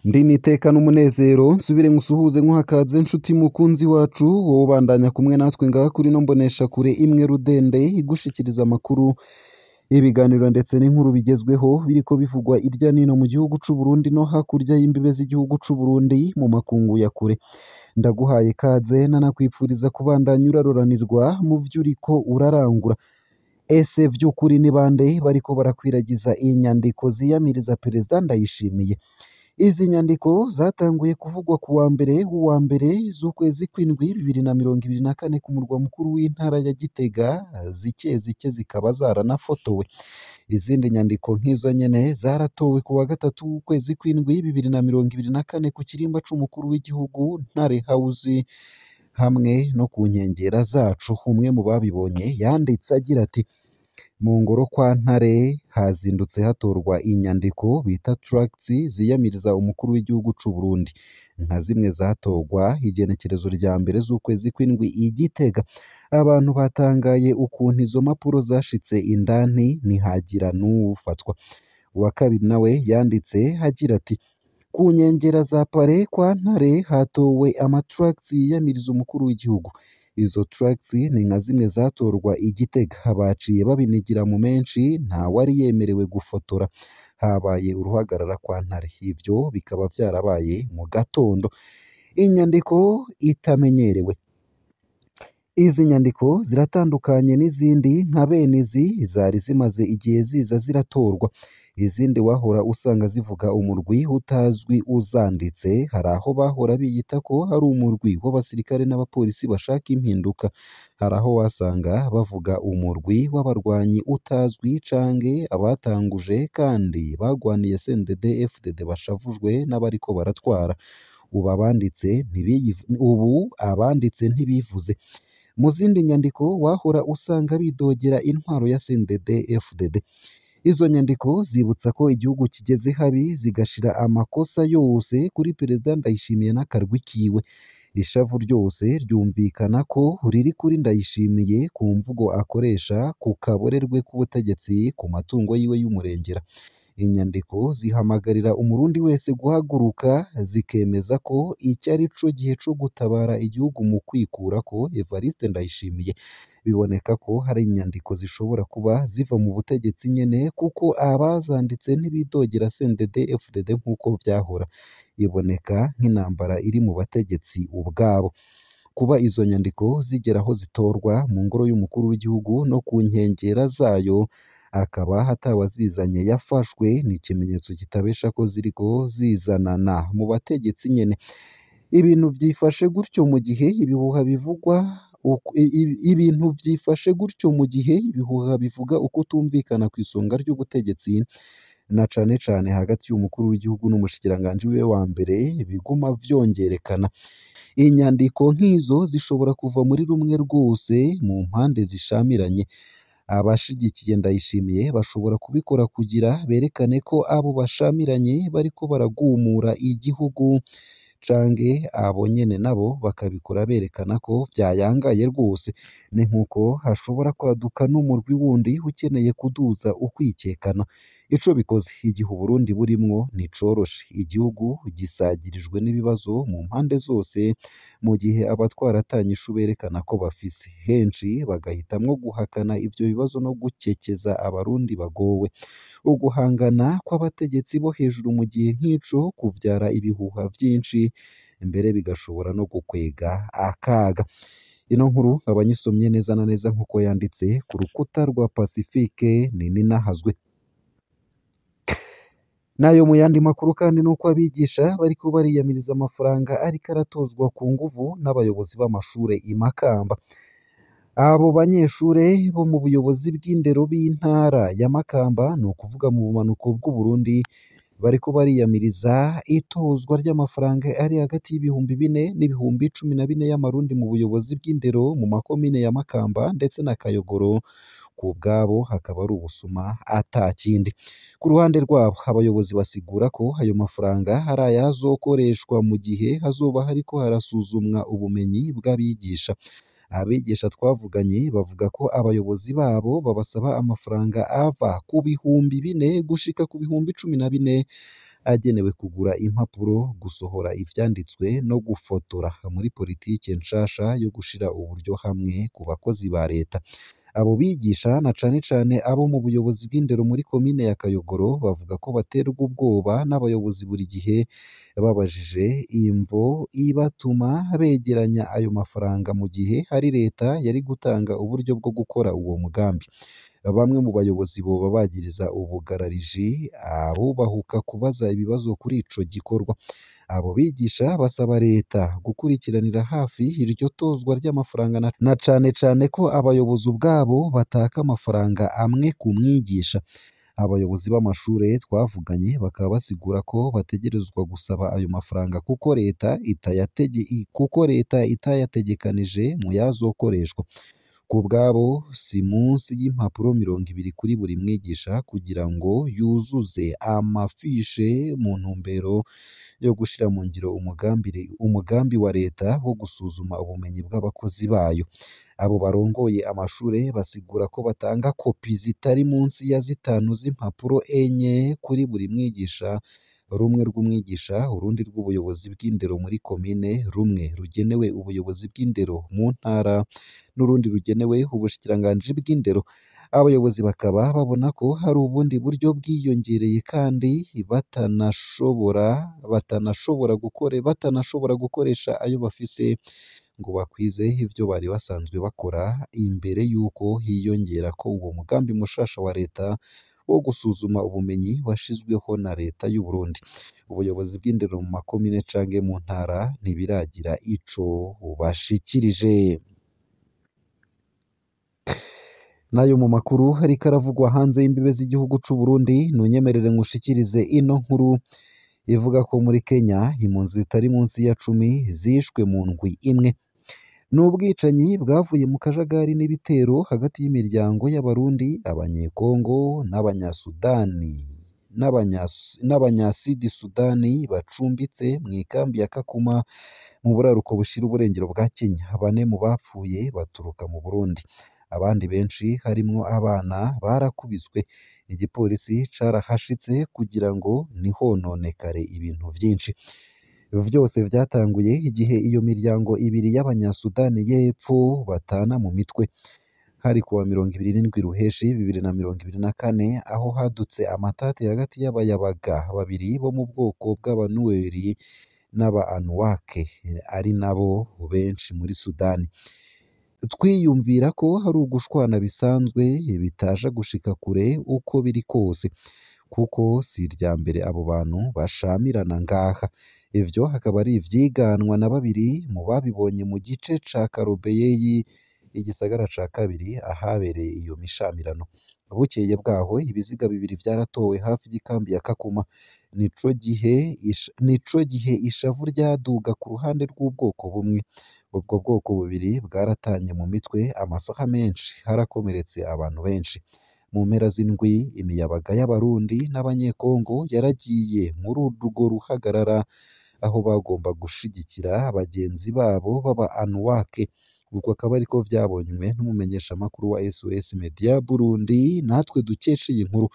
Ndi niteka n'umunezero nsubire nkusuhuze nkuhakaze nshuti mukunzi wacu, wowe ubandanya kumwe natwe ngaha kuri no mbonesha kure imwe rudende igushikiriza amakuru, ibiganiro ndetse n'inkuru bigezweho biriko bivugwa irya nino mu gihugu c'u Burundi no hakurya y'imbibe z'igihugu c'u Burundi mu makungu ya kure. Ndaguhaye ikaze nanakwipfuriza kubandanya uraroranirwa mu vy'uriko urarangura. Ese vy'ukuri ni bande bariko barakwiragiza inyandiko ziyamiriza Perezida Ndayishimiye? Izi nyandiko zatanguye kuvugwa ku wa mbere w'uwa mbere z'ukwezi kw'indwi 2024 ku murwa mukuru w'intara ya Gitega, zike zike zikaba zaranafotowe. Izindi nyandiko nk'izo nyene zaratowe ku wa gatatu w'ukwezi kw'indwi 2024 ku kirimba c'umukuru w'igihugu Ntare House hamwe no ku nkengera zaco. Umwe mu babibonye yanditse agira ati: mu ngoro kwa Ntare hazindutse hatorwa inyandiko bita tracts ziyamiriza umukuru w'igihugu c'u Burundi, nka zimwe zatorwa igenekerezo rya mbere z'ukwezi kw'indwi i Gitega. Abantu batangaye ukuntu izo mpapuro zashitse indani ntihagira n'uwufatwa. Uwa kabiri nawe yanditse agira ati: ku nkengera za Pare kwa Ntare hatowe amatracts yiyamiriza umukuru w'igihugu. Izo tracts ni nka zimwe zatorwa i Gitega, baciye babinigira mu menshi ntawari yemerewe gufotora. Habaye uruhagarara kwa Ntare, ivyo bikaba vyarabaye mu gatondo. Inyandiko itamenyerewe. Izi nyandiko ziratandukanye n'izindi nka bene izi zari zimaze igihe ziza ziratorwa. Izindi wahora usanga zivuga umurwi utazwi uzanditse, hari aho bahora biyita ko ari umurwi w'abasirikare n'abapolisi bashaka impinduka, hari aho wasanga bavuga umurwi w'abarwanyi utazwi canke abatanguje kandi bagwaniye CNDD FDD bashavujwe n'abariko baratwara. Ubu abanditse ntibivuze. Mu zindi nyandiko wahora usanga bidogera intwaro ya CNDD FDD. Izo nyandiko zibutsa ko igihugu kigeze habi, zigashira amakosa yose kuri Perezida Ndayishimiye n'akarwi kiwe. Ishavu ryose ryumvikana ko riri kuri Ndayishimiye ku mvugo akoresha, ku kaborerwe k'ubutegetsi, ku matungo yiwe y'umurengera. Inyandiko zihamagarira umurundi wese guhaguruka, zikemeza ko iki ari co gihe co gutabara igihugu mu kwikurako Evariste Ndayishimiye. Biboneka ko hari inyandiko zishobora kuba ziva mu butegetsi nyene, kuko abazanditse ntibidogera CNDD FDD nk'uko vyahora. Iboneka nk'intambara iri mu bategetsi ubwabo. Kuba izo nyandiko zigera aho zitorwa mu ngoro y'umukuru w'igihugu no ku nkengera zayo, akaba hatawazizanye yafashwe, ni ikimenyetso kitabesha ko ziriko zizanana mu bategetsi nyene. Ibintu vyifashe gutyo mu gihe ibihuha bivugwa ibintu vyifashe gutyo mu gihe ibihuha bivuga ukutumvikana kw'isonga ry'ubutegetsi, na cane cane hagati y'umukuru w'igihugu n'umushikiranganji wiwe wa mbere, biguma vyongerekana. Inyandiko nk'izo zishobora kuva muri rumwe rwose mu mpande zishamiranye. Abashigikiye Ndayishimiye bashobora kubikora kugira berekane ko abo bashamiranye bariko baragumura igihugu, canke abo nyene nabo bakabikora berekana ko vyayangaye rwose. Ni nkuko hashobora kwaduka n'umurwi wundi ukeneye kuduza ukwikekana. Ico bikoze, igihe Uburundi burimwo nticoroshe. Igihugu gisagirijwe n'ibibazo mu mpande zose, mu gihe abatwara ata nyishu berekana ko bafise. Henshi bagahitamwo guhakana ivyo bibazo no gukekeza abarundi bagowe. Uguhangana kw'abategetsi bo hejuru mu gihe nk'ico kuvyara ibihuha vyinshi, mbere bigashobora no gukwega akaga. Ino nkuru nkaba nyisomye neza na neza nk'uko yanditse ku rukuta rwa Pacifique Nininahazwe. Nayo mu yandi makuru kandi nuko abigisha bariko bariyamiriza amafaranga ariko aratozwa ku nguvu n'abayobozi b'amashure i Makamba. Abo banyeshure bo mu buyobozi bw'indero b'intara ya Makamba, ni ukuvuga mu bumanuko bw'Uburundi, bariko bariyamiriza itozwa ry'amafaranga ari hagati y'ibihumbi 4 n'ibihumbi 14 y'amarundi mu buyobozi bw'indero mu makomine ya Makamba ndetse na Kayogoro. Ku bwabo hakaba ari ubusuma ata kindi. Ku ruhande rwabo, abayobozi basigura ko ayo mafaranga ari ayazokoreshwa mu gihe hazoba hariko harasuzumwa ubumenyi bw'abigisha. Abigisha twavuganye bavuga ko abayobozi babo babasaba amafaranga ava ku 4000 gushika ku 14,000 agenewe kugura impapuro, gusohora ivyanditswe no gufotora muri politike nshasha yo gushira uburyo hamwe ku bakozi ba leta. Abo bigisha na cane cane abo mu buyobozi bw'indero muri komine ya Kayogoro bavuga ko baterwa ubwoba n'abayobozi buri gihe babajije imvo ibatuma begeranya ayo mafaranga mu gihe hari leta yari gutanga uburyo bwo gukora uwo mugambi. Bamwe mu bayobozi boba bagiriza ubugarariji abubahuka kubaza ibibazo kuri ico gikorwa. Abo bigisha basaba leta gukurikiranira hafi iryo tozwa ry'amafaranga na cane cane ko abayobozi ubwabo bataka amafaranga amwe ku mwigisha. Abayobozi b'amashure twavuganye bakaba basigura ko bategerezwa gusaba ayo mafaranga kuko leta itayategekanije mu yazokoreshwa. Ku bwabo si munsi y'impapuro 20 kuri buri mwigisha kugira ngo yuzuze amafishe mu ntumbero yo gushira mu ngiro umugambi wa leta wo gusuzuma ubumenyi bw'abakozi bayo. Abo barongoye amashure basigura ko batanga kopi zitari munsi ya 5 z'impapuro 4 kuri buri mwigisha, rumwe rw'umwigisha, urundi rw'ubuyobozi bw'indero muri komine, rumwe rugenewe ubuyobozi bw'indero mu ntara n'urundi rugenewe ubushikiranganji bw'indero. Abayobozi bakaba babona ko hari ubundi buryo bwiyongereye kandi batanashobora gukoresha ayo bafise ngo bakwize ivyo bari basanzwe bakora imbere y'uko hiyongera ko uwo mugambi mushasha wa leta wo gusuzuma ubumenyi washizweho na leta y'u Burundi. Ubuyobozi bw'indero mu makomine canke mu ntara ntibiragira ico bubashikirije. Nayo mu makuru hariko aravugwa hanze y'imbibe z'igihugu c'u Burundi, nunyemerere nkushikirize ino nkuru ivuga ko muri Kenya impunzi zitari munsi ya 10 zishwe mu ndwi imwe. N'ubwicanyi bwavuye mu kajagari n'ibitero hagati y'imiryango y'Abarundi, Abanyekongo n'Abanyasudani n'Abanyasidi Sudani bacumbitse mw'ikambi ya Kakuma mu buraruko bushira uburengero bwa Kenya. Bane mu bapfuye baturuka mu Burundi, abandi benshi harimwo abana barakubiswe. Igipolisi carahashitse kugira ngo ntihononekare ibintu vyinshi. Vyose vyatanguye igihe iyo miryango ibiri y'Abanyasudani y'Epfo batana mu mitwe. Hari kuwa 27 Ruheshi 2024 aho hadutse amatati hagati y'abayabaga babiri bo mu bwoko bw'Abanuweri n'aba Anuwake ari nabo benshi muri Sudani. Twiyumvira ko hari ugushwana bisanzwe bitaja gushika kure uko biri kose, kuko si irya mbere abo bantu bashamirana ngaha. Ivyo akaba ari ivyiganwa na babiri mu babibonye mu gice ca Karobeyeyi, igisagara ca kabiri ahabereye iyo mishamirano. Bukeye bwaho ibiziga bibiri vyaratowe hafi y'ikambi ya Kakuma. Nico gihe ishavu ryaduga ku ruhande rw'ubwoko bumwe. Ubwo bwoko bubiri bwaratanye mu mitwe amasaha menshi, harakomeretse abantu benshi. Mu mpera z'indwi imiyabaga y'Abarundi n'Abanyekongo yaragiye muri urwo ruhagarara aho bagomba gushigikira bagenzi babo b'aba Anuwake. Ubwo akaba ariko vyabonywe n'umumenyeshamakuru wa SOS Media Burundi, natwe dukesha iyi nkuru.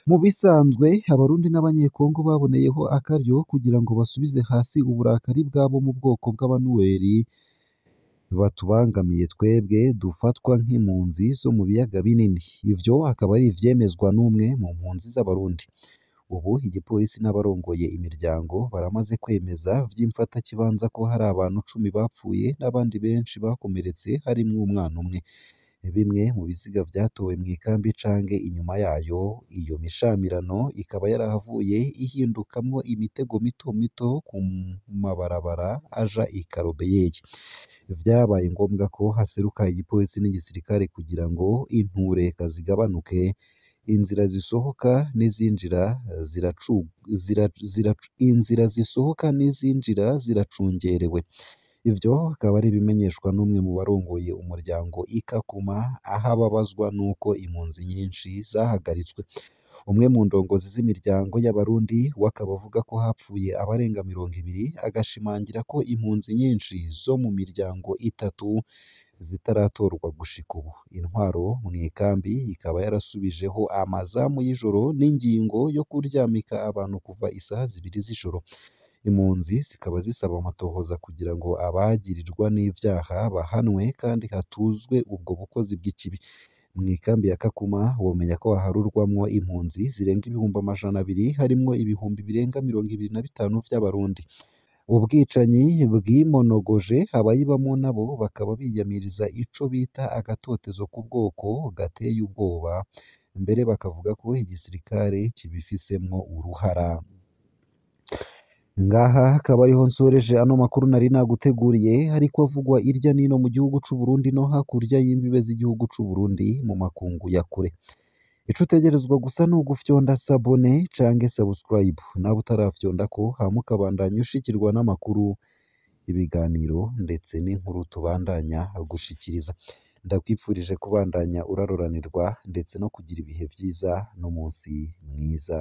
Mu bisanzwe Abarundi n'Abanyekongo baboneyeho akaryo kugira ngo basubize hasi uburakari bwabo mu bwoko bw'Abanuweri batubangamiye twebwe dufatwa nk'impunzi zo mu biyaga binini. Ivyo akaba ari ivyemezwa n'umwe mu mpunzi z'Abarundi. Ubu igipolisi n'abarongoye imiryango baramaze kwemeza vy'imfatakibanza ko hari abantu 10 bapfuye n'abandi benshi bakomeretse harimwo umwana umwe. Bimwe mu biziga vyatowe mw'ikambi canke inyuma yayo, iyo mishamirano ikaba yarahavuye ihindukamwo imitego mito mito ku mabarabara aja i Karobeyeyi. Vyabaye ngombwa ko haseruka igipolisi n'igisirikare kugira ngo intureka zigabanuke, inzira zisohoka n'izinjira inzira zisohoka n'izinjira ziracungerewe. Ivyo akaba ari ibimenyeshwa n'umwe mu barongoye umuryango Ikakuma, aho ababazwa n'uko impunzi nyinshi zahagaritswe. Umwe mu ndongozi z'imiryango y'Abarundi we akaba avuga ko hapfuye abarenga 20, agashimangira ko impunzi nyinshi zo mu miryango itatu zitaratorwa gushika ubu. Intwaro mw'ikambi ikaba yarasubijeho amazamu y'ijoro n'ingingo yo kuryamika abantu kuva isaha 2 z'ijoro. Impunzi zikaba zisaba amatohoza kugira ngo abagirirwa n'ivyaha bahanwe kandi hatuzwe ubwo bukozi bw'ikibi. Mw'ikambi ya Kakuma womenya ko haharurwamwo impunzi zirenga 200,000 harimwo 25,000 vy'Abarundi. Ubwicanyi bwimonogoje abayibamwo nabo bakaba biyamiriza ico bita agatotezo k'ubwoko gateye ubwoba, mbere bakavuga ko igisirikare kibifisemwo uruhara. Ngaha akaba ariho nsoreje ano makuru nari naguteguriye ariko avugwa irya nino mu gihugu c'u Burundi no hakurya y'imbibe z'igihugu c'u Burundi mu makungu ya kure. Ico utegerezwa gusa ni ugufyonda sabone canke subscribe nawe utarafyondako hama ukabandanya ushikirwa n'amakuru, ibiganiro ndetse n'inkuru tubandanya gushikiriza. Ndakwifurije kubandanya uraroranirwa ndetse no kugira ibihe vyiza n'umunsi mwiza.